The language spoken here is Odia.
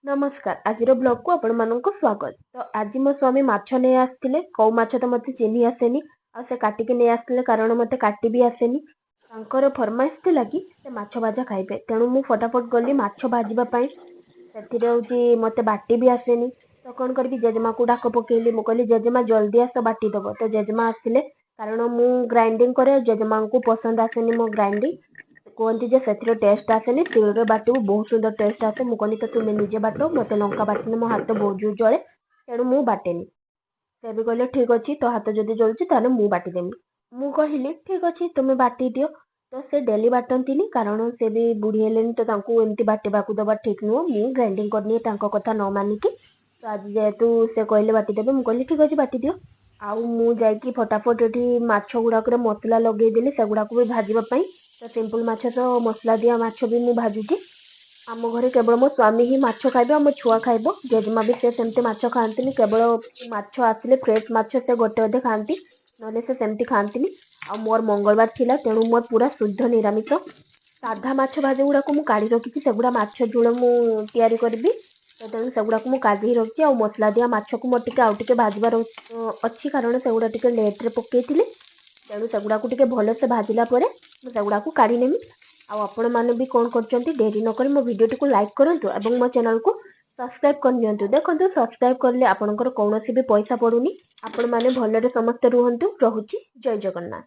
ନମସ୍କାର, ଆଜିର ବ୍ଲଗକୁ ଆପଣମାନଙ୍କୁ ସ୍ୱାଗତ। ତ ଆଜି ମୋ ସ୍ୱାମୀ ମାଛ ନେଇ ଆସିଥିଲେ। କଉ ମାଛ ତ ମୋତେ ଚିହ୍ନି ଆସେନି ଆଉ ସେ କାଟିକି ନେଇ ଆସିଥିଲେ, କାରଣ ମୋତେ କାଟି ବି ଆସେନି। ତାଙ୍କର ଫରମାଇଶ ଥିଲା କି ସେ ମାଛ ଭଜା ଖାଇବେ। ତେଣୁ ମୁଁ ଫଟାଫଟ ଗଲି ମାଛ ଭାଜିବା ପାଇଁ। ସେଥିରେ ହେଉଛି ମୋତେ ବାଟି ବି ଆସେନି, ତ କ'ଣ କରିବି? ଜେଜେମାକୁ ଡାକ ପକେଇଲି। ମୁଁ କହିଲି, "ଜେଜେମା, ଜଲ୍ଦି ଆସ, ବାଟିଦେବ।" ତ ଜେଜେମା ଆସିଲେ, କାରଣ ମୁଁ ଗ୍ରାଇଣ୍ଡିଙ୍ଗ କରେ। ଜେଜେମାଙ୍କୁ ପସନ୍ଦ ଆସେନି ମୋ ଗ୍ରାଇଣ୍ଡିଙ୍ଗ। କୁହନ୍ତି ଯେ ସେଥିରେ ଟେଷ୍ଟ ଆସେନି, ଶିଳରେ ବାଟିବୁ, ବହୁତ ସୁନ୍ଦର ଟେଷ୍ଟ ଆସେ। ମୁଁ କହିଲି, ତ ତୁମେ ନିଜେ ବାଟ, ମୋତେ ଲଙ୍କା ବାଟିଲେ ମୋ ହାତ ବହୁତ ଜୋର ଜଳେ, ତେଣୁ ମୁଁ ବାଟେନି। ସେ ବି କହିଲେ, "ଠିକ୍ ଅଛି, ତୋ ହାତ ଯଦି ଜଳୁଛି ତାହେଲେ ମୁଁ ବାଟିଦେମି।" ମୁଁ କହିଲି, "ଠିକ୍ ଅଛି, ତୁମେ ବାଟି ଦିଅ।" ତ ସେ ଡେଲି ବାଟନ୍ତିନି, କାରଣ ସେ ବି ବୁଢ଼ୀ ହେଲେଣି, ତ ତାଙ୍କୁ ଏମିତି ବାଟିବାକୁ ଦେବା ଠିକ୍ ନୁହଁ। ମୁଁ ଗ୍ରାଇଣ୍ଡିଙ୍ଗ କରିନିଏ ତାଙ୍କ କଥା ନ ମାନିକି। ତ ଆଜି ଯେହେତୁ ସେ କହିଲେ ବାଟିଦେବେ, ମୁଁ କହିଲି, "ଠିକ୍ ଅଛି, ବାଟିଦିଅ।" ଆଉ ମୁଁ ଯାଇକି ଫଟାଫଟ ଏଠି ମାଛ ଗୁଡ଼ାକରେ ମସଲା ଲଗେଇଦେଲି, ସେଗୁଡ଼ାକୁ ବି ଭାଜିବା ପାଇଁ। ତ ସିମ୍ପଲ୍ ମାଛ, ତ ମସଲା ଦିଆ ମାଛ ବି ମୁଁ ଭାଜୁଛି। ଆମ ଘରେ କେବଳ ମୋ ସ୍ୱାମୀ ହିଁ ମାଛ ଖାଇବେ ଆଉ ମୋ ଛୁଆ ଖାଇବ। ଜେଜେମା ବି ସେ ସେମିତି ମାଛ ଖାଆନ୍ତିନି। କେବଳ ମାଛ ଆସିଲେ ଫ୍ରେଶ୍ ମାଛ ସେ ଗୋଟେ ଅଧେ ଖାଆନ୍ତି, ନହେଲେ ସେ ସେମିତି ଖାଆନ୍ତିନି। ଆଉ ମୋର ମଙ୍ଗଳବାର ଥିଲା, ତେଣୁ ମୋର ପୁରା ଶୁଦ୍ଧ ନିରାମିଷ। ସାଧା ମାଛ ଭାଜ ଗୁଡ଼ାକୁ ମୁଁ କାଢ଼ି ରଖିଛି। ସେଗୁଡ଼ା ମାଛ ଝୋଳ ମୁଁ ତିଆରି କରିବି, ତ ତେଣୁ ସେଗୁଡ଼ାକୁ ମୁଁ କାଢ଼ି ରଖିଛି। ଆଉ ମସଲା ଦିଆ ମାଛକୁ ମୋର ଟିକେ ଆଉ ଟିକେ ଭାଜିବାର ଅଛି, କାରଣ ସେଗୁଡ଼ା ଟିକେ ଲେଟ୍ରେ ପକେଇଥିଲି। ତେଣୁ ସେଗୁଡ଼ାକୁ ଟିକେ ଭଲସେ ଭାଜିଲା ପରେ ମୁଁ ସେଗୁଡ଼ାକୁ କାଢ଼ି ନେମି। ଆଉ ଆପଣମାନେ ବି କ'ଣ କରୁଛନ୍ତି? ଡେରି ନକରି ମୋ ଭିଡ଼ିଓଟିକୁ ଲାଇକ୍ କରନ୍ତୁ ଏବଂ ମୋ ଚ୍ୟାନେଲକୁ ସବସ୍କ୍ରାଇବ୍ କରିନିଅନ୍ତୁ। ଦେଖନ୍ତୁ, ସବସ୍କ୍ରାଇବ୍ କଲେ ଆପଣଙ୍କର କୌଣସି ବି ପଇସା ପଡ଼ୁନି। ଆପଣମାନେ ଭଲରେ ସମସ୍ତେ ରୁହନ୍ତୁ। ରହୁଛି, ଜୟ ଜଗନ୍ନାଥ।